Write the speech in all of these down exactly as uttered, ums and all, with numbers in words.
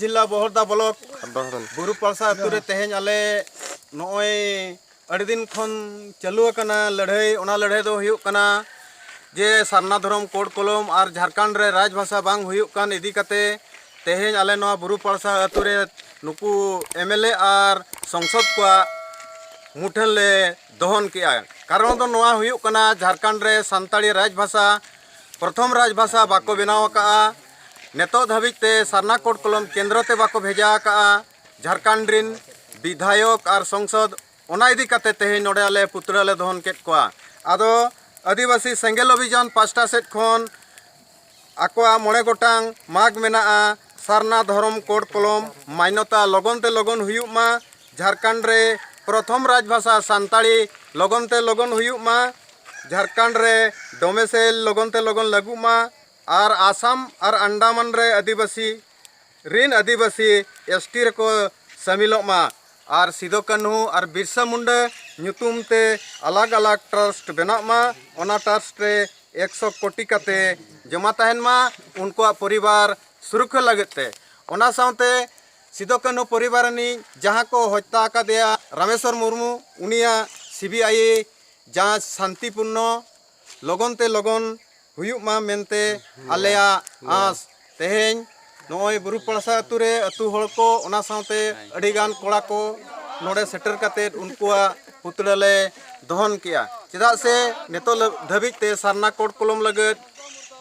ᱡᱤᱞᱟ ᱵᱚᱦᱚᱲᱫᱟ ᱵᱞᱚᱠ ᱵᱩᱨᱩ ᱯᱟᱲᱥᱟ ᱟᱹᱛᱩ ᱨᱮ ᱛᱮᱦᱮᱧ ᱟᱞᱮ ᱱᱚᱜᱼᱚᱭ ᱟᱹᱰᱤ ᱫᱤᱱ ᱠᱷᱚᱱ ᱪᱟᱹᱞᱩ ᱟᱠᱟᱱᱟ ᱞᱟᱹᱲᱦᱟᱹᱭ᱾ ᱚᱱᱟ ᱞᱟᱹᱲᱦᱟᱹᱭ ᱫᱚ ᱦᱩᱭᱩᱜ ᱠᱟᱱᱟ ᱡᱮ ᱥᱟᱨᱱᱟ ᱫᱷᱚᱨᱚᱢ ᱠᱳᱰ ᱠᱚᱞᱚᱢ ᱟᱨ ᱡᱷᱟᱲᱠᱷᱚᱸᱰ ᱨᱮ ᱨᱟᱡᱽ ᱵᱷᱟᱥᱟ ᱵᱟᱝ ᱦᱩᱭᱩᱜ ᱠᱟᱱ ᱤᱫᱤ ᱠᱟᱛᱮ ᱛᱮᱦᱮᱧ ᱟᱞᱮ ᱱᱚᱣᱟ ᱵᱩᱨᱩ ᱯᱟᱲᱥᱟ ᱟᱹᱛᱩ ᱨᱮ ᱱᱩᱠᱩ ᱮᱢ ᱮᱞ ᱮ ᱟᱨ ᱥᱚᱝᱥᱚᱫ ᱠᱚᱣᱟᱜ ᱢᱩᱴᱷᱟᱹᱱ ᱞᱮ ᱫᱚᱦᱚᱱ ᱠᱮᱜᱼᱟ᱾ ᱠᱟᱨᱚᱱ ᱫᱚ ᱱᱚᱣᱟ ᱦᱩᱭᱩᱜ ᱠᱟᱱᱟ, ᱡᱷᱟᱲᱠᱷᱚᱸᱰ ᱨᱮ ᱥᱟᱱᱛᱟᱲᱤ ᱨᱟᱡᱽ ᱵᱷᱟᱥᱟ ᱯᱨᱚᱛᱷᱚᱢ ᱨᱟᱡᱽ ᱵᱷᱟᱥᱟ ᱵᱟᱠᱚ ᱵᱮᱱᱟᱣ ᱟᱠᱟᱜᱼᱟ᱾ ᱱᱤᱛᱚᱜ ᱫᱷᱟᱹᱵᱤᱡ ᱛᱮ ᱥᱟᱨᱱᱟ ᱠᱳᱰ ᱠᱚᱞᱚᱢ ᱠᱮᱱᱫᱨᱚ ᱛᱮ ᱵᱟᱠᱚ ᱵᱷᱮᱡᱟ ᱟᱠᱟᱜᱼᱟ᱾ ᱡᱷᱟᱲᱠᱷᱚᱸᱰ ᱨᱤᱱ ᱵᱤᱫᱷᱟᱭᱚᱠ ᱟᱨ ᱥᱚᱝᱥᱚᱫ, ᱚᱱᱟ ᱤᱫᱤ ᱠᱟᱛᱮ ᱛᱮᱦᱮᱧ ᱱᱚᱰᱮ ᱟᱞᱮ ᱯᱩᱛᱲᱟᱹ ᱞᱮ ᱫᱚᱦᱚᱱ ᱠᱮᱫ ᱠᱚᱣᱟ᱾ ᱟᱫᱚ ᱟᱹᱫᱤᱵᱟᱹᱥᱤ ᱥᱮᱸᱜᱮᱞ ᱚᱵᱷᱤᱡᱟᱱ ᱯᱟᱥᱴᱟ ᱥᱮᱫ ᱠᱷᱚᱱ ᱟᱠᱚᱣᱟᱜ ᱢᱚᱬᱮ ᱜᱚᱴᱟᱝ ᱢᱟᱜᱽ ᱢᱮᱱᱟᱜᱼᱟ᱾ ᱥᱟᱨᱱᱟ ᱫᱷᱚᱨᱚᱢ ᱠᱳᱰ ᱠᱚᱞᱚᱢ ᱢᱟᱱᱭᱚᱛᱟ ᱞᱚᱜᱚᱱ ᱛᱮ ᱞᱚᱜᱚᱱ ᱦᱩᱭᱩᱜ ᱢᱟ᱾ ᱡᱷᱟᱲᱠᱷᱚᱸᱰ ᱨᱮ ᱯᱨᱚᱛᱷᱚᱢ ᱨᱟᱡᱽ ᱵᱷᱟᱥᱟ ᱥᱟᱱᱛᱟᱲᱤ ᱞᱚᱜᱚᱱ ᱛᱮ ᱞᱚᱜᱚᱱ ᱦᱩᱭᱩᱜ ᱢᱟ᱾ ᱡᱷᱟᱲᱠᱷᱚᱸᱰ ᱨᱮ ᱰᱚᱢᱮᱥᱮᱞ ᱞᱚᱜᱚᱱ ᱛᱮ ᱞᱚᱜᱚᱱ ᱞᱟᱹᱜᱩᱜ ᱢᱟ᱾ ᱟᱨ ᱟᱥᱟᱢ ᱟᱨ ᱟᱱᱰᱟᱢᱟᱱ ᱨᱮ ᱟᱹᱫᱤᱵᱟᱹᱥᱤ ᱨᱤᱱ ᱟᱹᱫᱤᱵᱟᱹᱥᱤ ᱮᱥ ᱴᱤ ᱨᱮᱠᱚ ᱥᱟᱹᱢᱤᱞᱚᱜ ᱢᱟ᱾ ᱟᱨ ᱥᱤᱫᱚ ᱠᱟᱹᱱᱦᱩ ᱟᱨ ᱵᱤᱨᱥᱟ ᱢᱩᱱᱰᱟᱹ ᱧᱩᱛᱩᱢ ᱛᱮ ᱟᱞᱟᱜᱽ ᱟᱞᱟᱜᱽ ᱴᱨᱟᱥᱴ ᱵᱮᱱᱟᱜ ᱢᱟ᱾ ᱚᱱᱟ ᱴᱨᱟᱥᱴ ᱨᱮ ᱮᱠᱥᱚ ᱠᱳᱴᱤ ᱠᱟᱛᱮ ᱡᱚᱢᱟ ᱛᱟᱦᱮᱱ ᱢᱟ, ᱩᱱᱠᱩᱣᱟᱜ ᱯᱚᱨᱤᱵᱟᱨ ᱥᱩᱨᱚᱠᱠᱷᱟ ᱞᱟᱹᱜᱤᱫ ᱛᱮ᱾ ᱚᱱᱟ ᱥᱟᱶᱛᱮ ᱥᱤᱫᱚ ᱠᱟᱹᱱᱦᱩ ᱯᱚᱨᱤᱵᱟᱨ ᱨᱤᱱᱤᱡ ᱡᱟᱦᱟᱸ ᱠᱚ ᱦᱚᱛᱛᱟ ᱟᱠᱟᱫᱮᱭᱟ ᱨᱟᱢᱮᱥᱣᱚᱨ ᱢᱩᱨᱢᱩ, ᱩᱱᱤᱭᱟᱜ ᱥᱤ ᱵᱤ ᱟᱭ ᱡᱟᱸᱪ ᱥᱟᱱᱛᱤᱯᱩᱨᱱᱚ ᱞᱚᱜᱚᱱ ᱛᱮ ᱞᱚᱜᱚᱱ ᱦᱩᱭᱩᱜ ᱢᱟ ᱢᱮᱱᱛᱮ ᱟᱞᱮᱭᱟᱜ ᱟᱸᱥ᱾ ᱛᱮᱦᱮᱧ ᱱᱚᱜᱼᱚᱭ ᱵᱩᱨᱩ ᱯᱟᱲᱥᱟ ᱟᱹᱛᱩ ᱨᱮ ᱟᱹᱛᱩ ᱦᱚᱲ ᱠᱚ, ᱚᱱᱟ ᱥᱟᱶᱛᱮ ᱟᱹᱰᱤᱜᱟᱱ ᱠᱚᱲᱟ ᱠᱚ ᱱᱚᱰᱮ ᱥᱮᱴᱮᱨ ᱠᱟᱛᱮᱫ ᱩᱱᱠᱩᱣᱟᱜ ᱯᱩᱛᱲᱟᱹ ᱞᱮ ᱫᱚᱦᱚᱱ ᱠᱮᱜᱼᱟ᱾ ᱪᱮᱫᱟᱜ ᱥᱮ ᱱᱤᱛᱚᱜ ᱞᱟᱹ-, ᱫᱷᱟᱹᱵᱤᱡ ᱛᱮ ᱥᱟᱨᱱᱟ ᱠᱳᱰ ᱠᱚᱞᱚᱢ ᱞᱟᱹᱜᱤᱫ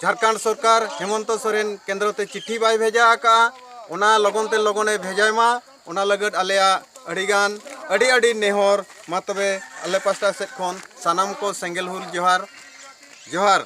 ᱡᱷᱟᱲᱠᱷᱚᱸᱰ ᱥᱚᱨᱠᱟᱨ ᱦᱮᱢᱚᱱᱛᱚ ᱥᱚᱨᱮᱱ ᱠᱮᱱᱫᱨᱚ ᱛᱮ ᱪᱤᱴᱷᱤ ᱵᱟᱭ ᱵᱷᱮᱡᱟ ᱟᱠᱟᱜᱼᱟ᱾ ᱚᱱᱟ ᱞᱚᱜᱚᱱ ᱛᱮ ᱞᱚᱜᱚᱱᱮ ᱵᱷᱮᱡᱟᱭ ᱢᱟ, ᱚᱱᱟ ᱞᱟᱹᱜᱤᱫ ᱟᱞᱮᱭᱟᱜ ᱟᱹᱰᱤᱜᱟᱱ, ᱟᱹᱰᱤ ᱟᱹᱰᱤ ᱱᱮᱦᱚᱨ᱾ ᱢᱟ ᱛᱚᱵᱮ ᱟᱞᱮ ᱯᱟᱥᱴᱟ ᱥᱮᱫ ᱠᱷᱚᱱ ᱥᱟᱱᱟᱢ ᱠᱚ ᱥᱮᱸᱜᱮᱞ ᱦᱩᱞ ᱡᱚᱦᱟᱨ, ᱡᱚᱦᱟᱨ᱾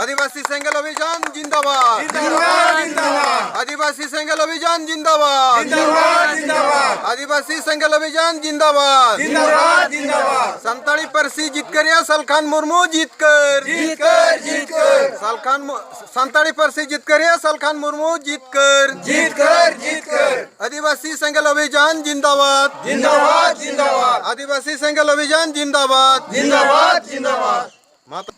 ᱟᱹᱫᱤᱵᱟᱹᱥᱤ ᱥᱮᱸᱜᱮᱞ ᱚᱵᱷᱤᱡᱟᱱ ᱡᱤᱱᱫᱟᱵᱟᱫ᱾ ᱡᱤᱱᱫᱟᱵᱟᱫ, ᱡᱤᱱᱫᱟᱵᱟᱫ᱾ ᱟᱹᱫᱤᱵᱟᱹᱥᱤ ᱥᱮᱸᱜᱮᱞ ᱚᱵᱷᱤᱡᱟᱱ ᱡᱤᱱᱫᱟᱵᱟᱫ᱾ ᱡᱤᱱᱫᱟᱵᱟᱫ, ᱡᱤᱱᱫᱟᱵᱟᱫ᱾ ᱟᱹᱫᱤᱵᱟᱹᱥᱤ ᱥᱮᱸᱜᱮᱞ ᱚᱵᱷᱤᱡᱟᱱ ᱡᱤᱱᱫᱟᱵᱟᱫ᱾ ᱡᱤᱱᱫᱟᱵᱟᱫ, ᱡᱤᱱᱫᱟᱵᱟᱫ᱾ ᱥᱟᱱᱛᱟᱲᱤ ᱯᱟᱹᱨᱥᱤ ᱡᱤᱛᱠᱟᱹᱨᱤᱭᱟᱹ ᱥᱟᱞᱠᱷᱟᱱ ᱢᱩᱨᱢᱩ ᱡᱤᱛᱠᱟᱹᱨ᱾ ᱡᱤᱛᱠᱟᱹᱨ, ᱡᱤᱛᱠᱟᱹᱨ᱾ ᱥᱟᱞᱠᱷᱟᱱ ᱢᱩ-, ᱥᱟᱱᱛᱟᱲᱤ ᱯᱟᱹᱨᱥᱤ ᱡᱤᱛᱠᱟᱹᱨᱤᱭᱟᱹ ᱥᱟᱞᱠᱷᱟᱱ ᱢᱩᱨᱢᱩ ᱡᱤᱛᱠᱟᱹᱨ᱾ ᱡᱤᱛᱠᱟᱹᱨ, ᱡᱤᱛᱠᱟᱹᱨ᱾ ᱟᱹᱫᱤᱵᱟᱹᱥᱤ ᱥᱮᱸᱜᱮᱞ ᱚᱵᱷᱤᱡᱟᱱ ᱡᱤᱱᱫᱟᱵᱟᱫ᱾ ᱡᱤᱱᱫᱟᱵᱟᱫ, ᱡᱤᱱᱫᱟᱵᱟᱫ᱾ ᱟᱹᱫᱤᱵᱟᱹᱥᱤ ᱥᱮᱸᱜᱮᱞ ᱚᱵᱷᱤᱡᱟᱱ ᱡᱤᱱᱫᱟᱵᱟᱫ᱾ ᱡᱤᱱᱫᱟᱵᱟᱫ, ᱡᱤᱱᱫᱟᱵᱟᱫ᱾ ᱢᱟ ᱛᱚ᱾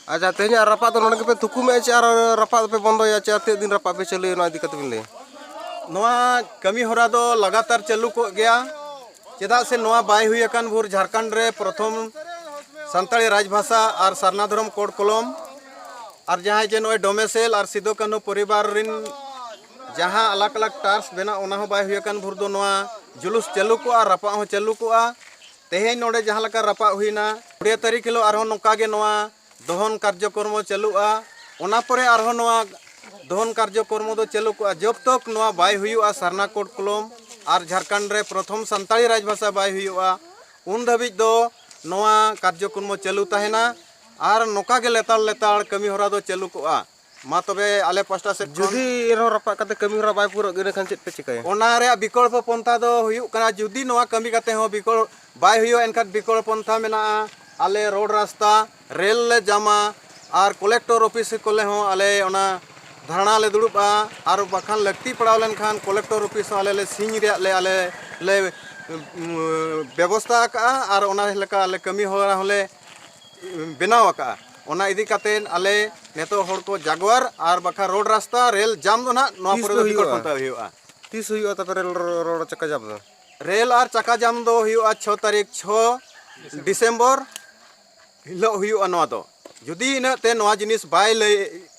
ᱟᱪᱪᱷᱟ, ᱛᱮᱦᱮᱧᱟᱜ ᱨᱟᱯᱟᱜ ᱫᱚ ᱱᱚᱰᱮ ᱜᱮᱯᱮ ᱛᱷᱩᱠᱩᱢᱮᱜᱼᱟ ᱪᱮ ᱟᱨ ᱨᱟᱯᱟᱜ ᱫᱚᱯᱮ ᱵᱚᱱᱫᱚᱭᱟ ᱪᱮ ᱟᱨ ᱛᱤᱱᱟᱹᱜ ᱫᱤᱱ ᱨᱟᱯᱟᱜ ᱯᱮ ᱪᱟᱹᱞᱩᱭᱟ, ᱱᱚᱣᱟ ᱤᱫᱤ ᱠᱟᱛᱮ ᱵᱤᱱ ᱞᱟᱹᱭᱟ? ᱱᱚᱣᱟ ᱠᱟᱹᱢᱤ ᱦᱚᱨᱟ ᱫᱚ ᱞᱟᱜᱟᱛᱟᱨ ᱪᱟᱹᱞᱩ ᱠᱚᱜ ᱜᱮᱭᱟ, ᱪᱮᱫᱟᱜ ᱥᱮ ᱱᱚᱣᱟ ᱵᱟᱭ ᱦᱩᱭ ᱟᱠᱟᱱ ᱵᱷᱳᱨ ᱡᱷᱟᱲᱠᱷᱚᱸᱰ ᱨᱮ ᱯᱨᱚᱛᱷᱚᱢ ᱥᱟᱱᱛᱟᱲᱤ ᱨᱟᱡᱽᱵᱷᱟᱥᱟ ᱟᱨ ᱥᱟᱨᱱᱟ ᱫᱷᱚᱨᱚᱢ ᱠᱳᱰ ᱠᱚᱞᱚᱢ ᱟᱨ ᱡᱟᱦᱟᱸᱭ ᱡᱮ ᱱᱚᱜᱼᱚᱭ ᱰᱚᱢᱮᱥᱮᱞ ᱟᱨ ᱥᱤᱫᱩ ᱠᱟᱹᱱᱦᱩ ᱯᱚᱨᱤᱵᱟᱨ ᱨᱤᱱ ᱡᱟᱦᱟᱸ ᱟᱞᱟᱜᱽ ᱟᱞᱟᱜᱽ ᱴᱟᱨᱥ ᱵᱮᱱᱟᱜ, ᱚᱱᱟ ᱦᱚᱸ ᱵᱟᱭ ᱦᱩᱭ ᱟᱠᱟᱱ ᱵᱷᱳᱨ ᱫᱚ ᱱᱚᱣᱟ ᱡᱩᱞᱩᱥ ᱪᱟᱹᱞᱩ ᱠᱚᱜᱼᱟ, ᱨᱟᱯᱟᱜ ᱦᱚᱸ ᱪᱟᱹᱞᱩ ᱠᱚᱜᱼᱟ᱾ ᱛᱮᱦᱮᱧ ᱱᱚᱰᱮ ᱡᱟᱦᱟᱸ ᱞᱮᱠᱟ ᱨᱟᱯᱟᱜ ᱦᱩᱭᱱᱟ, ᱠᱩᱲᱤ ᱛᱟᱹᱨᱤᱠᱷ ᱦᱤᱞᱳᱜ ᱟᱨᱦᱚᱸ ᱱᱚᱝᱠᱟ ᱜᱮ ᱱᱚᱣᱟ ᱫᱚᱦᱚᱱ ᱠᱟᱨᱡᱚᱠᱨᱚᱢᱚ ᱪᱟᱹᱞᱩᱜᱼᱟ᱾ ᱚᱱᱟ ᱯᱚᱨᱮ ᱟᱨᱦᱚᱸ ᱱᱚᱣᱟ ᱫᱚᱦᱚᱱ ᱠᱟᱨᱡᱚᱠᱨᱚᱢᱚ ᱫᱚ ᱪᱟᱹᱞᱩ ᱠᱚᱜᱼᱟ, ᱡᱚᱵ ᱛᱚᱠ ᱱᱚᱣᱟ ᱵᱟᱭ ᱦᱩᱭᱩᱜᱼᱟ, ᱥᱟᱨᱱᱟ ᱠᱳᱰ ᱠᱚᱞᱚᱢ ᱟᱨ ᱡᱷᱟᱲᱠᱷᱚᱸᱰ ᱨᱮ ᱯᱨᱚᱛᱷᱚᱢ ᱥᱟᱱᱛᱟᱲᱤ ᱨᱟᱡᱽᱵᱷᱟᱥᱟ ᱵᱟᱭ ᱦᱩᱭᱩᱜᱼᱟ, ᱩᱱ ᱫᱷᱟᱹᱵᱤᱡ ᱫᱚ ᱱᱚᱣᱟ ᱠᱟᱨᱡᱚᱠᱨᱚᱢᱚ ᱪᱟᱹᱞᱩ ᱛᱟᱦᱮᱱᱟ᱾ ᱟᱨ ᱱᱚᱝᱠᱟ ᱜᱮ ᱞᱮᱛᱟᱲ ᱞᱮᱛᱟᱲ ᱠᱟᱹᱢᱤ ᱦᱚᱨᱟ ᱫᱚ ᱪᱟᱹᱞᱩ ᱠᱚᱜᱼᱟ᱾ ᱢᱟ ᱛᱚᱵᱮ ᱟᱞᱮ ᱯᱟᱥᱴᱟ ᱥᱮᱫ ᱠᱷᱚᱱ ᱡᱩᱫᱤ ᱮᱱᱨᱮᱦᱚᱸ ᱨᱟᱯᱟᱜ ᱠᱟᱛᱮ ᱠᱟᱹᱢᱤ ᱦᱚᱨᱟ ᱵᱟᱭ ᱯᱩᱨᱟᱹᱜ ᱜᱮ, ᱤᱱᱟᱹᱠᱷᱟᱱ ᱪᱮᱫ ᱯᱮ ᱪᱤᱠᱟᱹᱭᱟ? ᱚᱱᱟ ᱨᱮᱭᱟᱜ ᱵᱤᱠᱚᱞᱯᱚ ᱯᱚᱱᱛᱷᱟ ᱫᱚ ᱦᱩᱭᱩᱜ ᱠᱟᱱᱟ, ᱡᱩᱫᱤ ᱱᱚᱣᱟ ᱠᱟᱹᱢᱤ ᱠᱟᱛᱮ ᱦᱚᱸ ᱵᱤᱠᱚᱞ ᱵᱟᱭ ᱦᱩᱭᱩᱜᱼᱟ, ᱮᱱᱠᱷᱟᱱ ᱵᱤᱠᱚᱞᱯᱚ ᱯᱚᱱᱛᱷᱟ ᱢᱮᱱᱟᱜᱼᱟ, ᱟᱞᱮ ᱨᱳᱰ ᱨᱟᱥᱛᱟ, ᱨᱮᱞ ᱞᱮ ᱡᱟᱢᱟ ᱟᱨ ᱠᱚᱞᱮᱠᱴᱚᱨ ᱚᱯᱷᱤᱥ ᱠᱚᱨᱮ ᱦᱚᱸ ᱟᱞᱮ ᱚᱱᱟ ᱫᱷᱟᱨᱱᱟ ᱞᱮ ᱫᱩᱲᱩᱵᱼᱟ᱾ ᱟᱨ ᱵᱟᱠᱷᱟᱱ ᱞᱟᱹᱠᱛᱤ ᱯᱟᱲᱟᱣ ᱞᱮᱱᱠᱷᱟᱱ ᱠᱚᱞᱮᱠᱴᱚᱨ ᱚᱯᱷᱤᱥ ᱦᱚᱸ ᱟᱞᱮ ᱞᱮ ᱥᱤᱧ ᱨᱮᱭᱟᱜ ᱞᱮ, ᱟᱞᱮ ᱞᱮ, ᱩᱢ, ᱵᱮᱵᱚᱥᱛᱷᱟ ᱟᱠᱟᱫᱼᱟ ᱟᱨ ᱚᱱᱟ ᱞᱮᱠᱟ ᱟᱞᱮ ᱠᱟᱹᱢᱤ ᱦᱚᱨᱟ ᱦᱚᱸᱞᱮ ᱵᱮᱱᱟᱣ ᱟᱠᱟᱫᱼᱟ᱾ ᱚᱱᱟ ᱤᱫᱤ ᱠᱟᱛᱮ ᱟᱞᱮ ᱱᱤᱛᱚᱜ ᱦᱚᱲ ᱠᱚ ᱡᱟᱜᱣᱟᱨ ᱟᱨ ᱵᱟᱠᱷᱟᱱ ᱨᱳᱰ ᱨᱟᱥᱛᱟ, ᱨᱮᱞ ᱡᱟᱢ ᱫᱚ ᱱᱟᱦᱟᱜ ᱱᱚᱣᱟ ᱛᱤᱥ ᱯᱚᱨᱮ ᱫᱚ ᱫᱚ ᱵᱤᱠᱚᱞ ᱦᱩᱭᱩᱜᱼᱟ? ᱯᱟᱱᱛᱷᱟ ᱦᱩᱭᱩᱜᱼᱟ᱾ ᱛᱤᱥ ᱦᱩᱭᱩᱜᱼᱟ ᱛᱚᱵᱮ ᱨᱮᱞ ᱨᱚ-, ᱨᱚ-, ᱨᱚ-, ᱪᱟᱠᱟ ᱡᱟᱢ ᱫᱚ? ᱨᱮᱞ ᱟᱨ ᱪᱟᱠᱟ ᱡᱟᱢ ᱫᱚ ᱦᱩᱭᱩᱜᱼᱟ ᱪᱷᱚ ᱛᱟᱹᱨᱤᱠᱷ, ᱪᱷᱚ ᱰᱤᱥᱮᱢᱵᱚᱨ ᱦᱤᱞᱳᱜ ᱦᱩᱭᱩᱜᱼᱟ ᱱᱚᱣᱟ ᱫᱚ᱾ ᱡᱩᱫᱤ ᱤᱱᱟᱹᱜ ᱛᱮ ᱱᱚᱣᱟ ᱡᱤᱱᱤᱥ ᱵᱟᱭ ᱞᱟᱹᱭ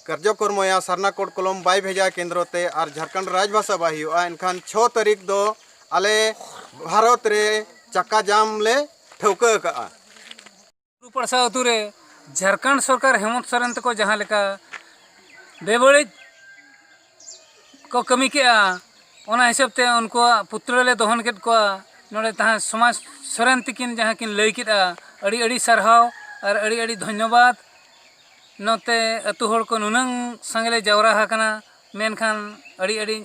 ᱠᱟᱨᱡᱚᱠᱨᱚᱢᱚᱭᱟ, ᱥᱟᱨᱱᱟ ᱠᱳᱰ ᱠᱚᱞᱚᱢ ᱵᱟᱭ ᱵᱷᱮᱡᱟ ᱠᱮᱱᱫᱨᱚ ᱛᱮ ᱟᱨ ᱡᱷᱟᱲᱠᱷᱚᱸᱰ ᱨᱟᱡᱽᱵᱷᱟᱥᱟ ᱵᱟᱭ ᱦᱩᱭᱩᱜᱼᱟ, ᱮᱱᱠᱷᱟᱱ ᱪᱷᱚ ᱛᱟᱹᱨᱤᱠᱷ ᱫᱚ ᱟᱞᱮ ᱵᱷᱟᱨᱚᱛ ᱨᱮ ᱪᱟᱠᱟ ᱡᱟᱢ ᱞᱮ ᱴᱷᱟᱹᱣᱠᱟᱹ ᱟᱠᱟᱫᱼᱟ᱾ ᱵᱩᱨᱩ ᱯᱟᱲᱥᱟ ᱟᱹᱛᱩ ᱨᱮ ᱡᱷᱟᱲᱠᱷᱚᱸᱰ ᱥᱚᱨᱠᱟᱨ ᱦᱮᱢᱚᱱᱛ ᱥᱚᱨᱮᱱ ᱛᱟᱠᱚ ᱡᱟᱦᱟᱸ ᱞᱮᱠᱟ ᱵᱮᱵᱟᱹᱲᱤᱡ ᱠᱚ ᱠᱟᱹᱢᱤ ᱠᱮᱜᱼᱟ, ᱚᱱᱟ ᱦᱤᱥᱟᱹᱵ ᱛᱮ ᱩᱱᱠᱩᱣᱟᱜ ᱯᱩᱛᱲᱟᱹ ᱞᱮ ᱫᱚᱦᱚᱱ ᱠᱮᱫ ᱠᱚᱣᱟ᱾ ᱱᱚᱰᱮ ᱛᱟᱦᱮᱸ ᱥᱚᱢᱟᱡᱽ ᱥᱚᱨᱮᱱ ᱛᱤᱠᱤᱱ ᱡᱟᱦᱟᱸ ᱠᱤᱱ ᱞᱟᱹᱭ ᱠᱮᱫᱼᱟ, ᱟᱹᱰᱤ ᱟᱹᱰᱤ ᱥᱟᱨᱦᱟᱣ ᱟᱨ ᱟᱹᱰᱤ ᱟᱹᱰᱤ ᱫᱷᱚᱱᱭᱚᱵᱟᱫᱽ᱾ ᱱᱚᱛᱮ ᱟᱹᱛᱩ ᱦᱚᱲ ᱠᱚ ᱱᱩᱱᱟᱹᱝ ᱥᱟᱸᱜᱮ ᱞᱮ ᱡᱟᱣᱨᱟ ᱟᱠᱟᱱᱟ, ᱢᱮᱱᱠᱷᱟᱱ ᱟᱹᱰᱤ ᱟᱹᱰᱤ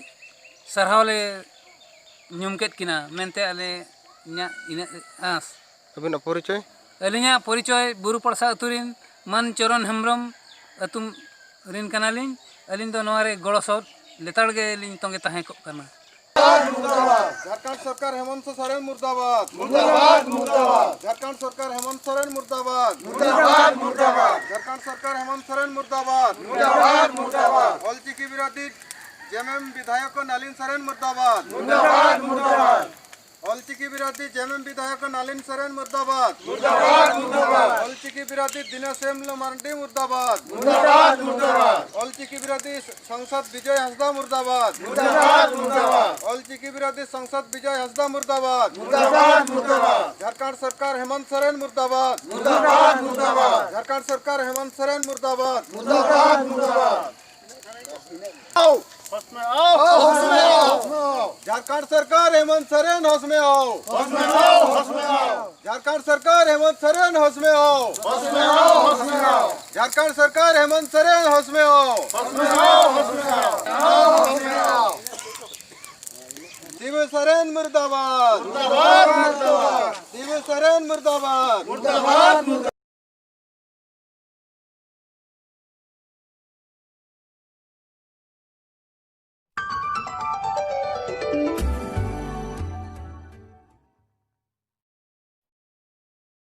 ᱥᱟᱨᱦᱟᱣ ᱞᱮ ᱧᱩᱢ ᱠᱮᱫ ᱠᱤᱱᱟ ᱢᱮᱱᱛᱮ ᱟᱞᱮ ᱤᱧᱟᱹᱜ ᱤᱱᱟᱹᱜ ᱟᱸᱥ᱾ ᱟᱹᱵᱤᱱᱟᱜ ᱯᱚᱨᱤᱪᱚᱭ? ᱟᱹᱞᱤᱧᱟᱜ ᱯᱚᱨᱤᱪᱚᱭ ᱵᱩᱨᱩ ᱯᱟᱲᱥᱟ ᱟᱹᱛᱩ ᱨᱤᱱ ᱢᱟᱹᱱ ᱪᱚᱨᱚᱱ ᱦᱮᱢᱵᱨᱚᱢ, ᱟᱹᱛᱩ ᱨᱤᱱ ᱠᱟᱱᱟᱞᱤᱧ᱾ ᱟᱹᱞᱤᱧ ᱫᱚ ᱱᱚᱣᱟ ᱨᱮ ᱜᱚᱲᱚ ᱥᱚᱦᱚᱫ ᱞᱮᱛᱟᱲ ᱜᱮᱞᱤᱧ ᱛᱚᱸᱜᱮ ᱛᱟᱦᱮᱸ ᱠᱚᱜ ᱠᱟᱱᱟ᱾ ᱡᱷᱟᱲᱠᱷᱚᱸᱰ ᱥᱚᱨᱠᱟᱨ ᱦᱮᱢᱚᱱᱛ ᱥᱚᱨᱮᱱ ᱢᱩᱨᱫᱟᱵᱟᱫ᱾ ᱢᱩᱨᱫᱟᱵᱟᱫ, ᱢᱩᱨᱫᱟᱵᱟᱫ᱾ ᱡᱷᱟᱲᱠᱷᱚᱸᱰ ᱥᱚᱨᱠᱟᱨ ᱦᱮᱢᱚᱱᱛ ᱥᱚᱨᱮᱱ ᱢᱩᱨᱫᱟᱵᱟᱫ᱾ ᱢᱩᱨᱫᱟᱵᱟᱫ, ᱢᱩᱨᱫᱟᱵᱟᱫ᱾ ᱡᱷᱟᱲᱠᱷᱚᱸᱰ ᱥᱚᱨᱠᱟᱨ ᱦᱮᱢᱚᱱᱛ ᱥᱚᱨᱮᱱ ᱢᱩᱨᱫᱟᱵᱟᱫ᱾ ᱢᱩᱨᱫᱟᱵᱟᱫ, ᱢᱩᱨᱫᱟᱵᱟᱫ᱾ ᱚᱞᱪᱤᱠᱤ ᱵᱤᱨᱳᱫᱷᱤ ᱡᱮᱢᱮᱢ ᱵᱤᱫᱷᱟᱭᱚᱠ ᱱᱟᱞᱤᱱ ᱥᱚᱨᱮᱱ ᱢᱩᱨᱫᱟᱵᱟᱫ। ᱢᱩᱨᱫᱟᱵᱟᱫ, ᱢᱩᱨᱫᱟᱵᱟᱫ। ᱚᱞᱪᱤᱠᱤ ᱵᱤᱨᱳᱫᱷᱤ ᱡᱮᱢᱮᱢ ᱵᱤᱫᱷᱟᱭᱚᱠ ᱱᱟᱞᱤᱱ ᱥᱚᱨᱮᱱ ᱢᱩᱨᱫᱟᱵᱟᱫ। ᱢᱩᱨᱫᱟᱵᱟᱫ, ᱢᱩᱨᱫᱟᱵᱟᱫ। ᱚᱞᱪᱤᱠᱤ ᱵᱤᱨᱳᱫᱷᱤ ᱫᱤᱱᱮᱥ ᱮᱢ ᱢᱟᱨᱰᱤ ᱢᱩᱨᱫᱟᱵᱟᱫ। ᱢᱩᱨᱫᱟᱵᱟᱫ, ᱢᱩᱨᱫᱟᱵᱟᱫ। ᱚᱞᱪᱤᱠᱤ ᱵᱤᱨᱳᱫᱷᱤ ᱥᱟᱝᱥᱚᱫ ᱵᱤᱡᱚᱭ ᱦᱟᱸᱥᱫᱟ ᱢᱩᱨᱫᱟᱵᱟᱫ। ᱢᱩᱨᱫᱟᱵᱟᱫ, ᱢᱩᱨᱫᱟᱵᱟᱫ। ᱚᱞᱪᱤᱠᱤ ᱵᱤᱨᱳᱫᱷᱤ ᱥᱟᱝᱥᱚᱫ ᱵᱤᱡᱚᱭ ᱦᱟᱸᱥᱫᱟ ᱢᱩᱨᱫᱟᱵᱟᱫ। ᱢᱩᱨᱫᱟᱵᱟᱫ, ᱢᱩᱨᱫᱟᱵᱟᱫ। ᱡᱷᱟᱲᱠᱷᱚᱸᱰ ᱥᱚᱨᱠᱟᱨ ᱦᱮᱢᱚᱱᱛ ᱥᱚᱨᱮᱱ ᱢᱩᱨᱫᱟᱵᱟᱫ। ᱢᱩᱨᱫᱟᱵᱟᱫ, ᱢᱩᱨᱫᱟᱵᱟᱫ। ᱡᱷᱟᱲᱠᱷᱚᱸᱰ ᱥᱚᱨᱠᱟᱨ ᱦᱮᱢᱚᱱᱛ ᱥᱚᱨᱮᱱ ᱢᱩᱨᱫᱟᱵᱟᱫ। ᱢᱩᱨᱫᱟᱵᱟᱫ, ᱢᱩᱨᱫᱟᱵᱟᱫ। ᱡᱷᱟᱲᱠᱷᱚᱸᱰ ᱥᱚᱨᱠᱟᱨ ᱦᱮᱢᱚᱱᱛ ᱥᱚᱨᱮᱱ ᱦᱳᱥ ᱢᱮ ᱟᱣ। ᱡᱷᱟᱲᱠᱷᱚᱸᱰ ᱥᱚᱨᱠᱟᱨ ᱦᱮᱢᱚᱱᱛ ᱥᱚᱨᱮᱱ ᱦᱳᱥ ᱢᱮ ᱟᱣ। ᱡᱷᱟᱲᱠᱷᱚᱸᱰ ᱥᱚᱨᱠᱟᱨ ᱦᱮᱢᱚᱱᱛ ᱥᱚᱨᱮᱱ ᱦᱳᱥ ᱢᱮ ᱟᱣ᱾ ᱥᱤᱵᱩ ᱥᱚᱨᱮᱱ ᱢᱩᱨᱫᱟᱵᱟᱫ᱾ ᱥᱤᱵᱩ ᱥᱚᱨᱮᱱ ᱢᱩᱨᱫᱟᱵᱟᱫ᱾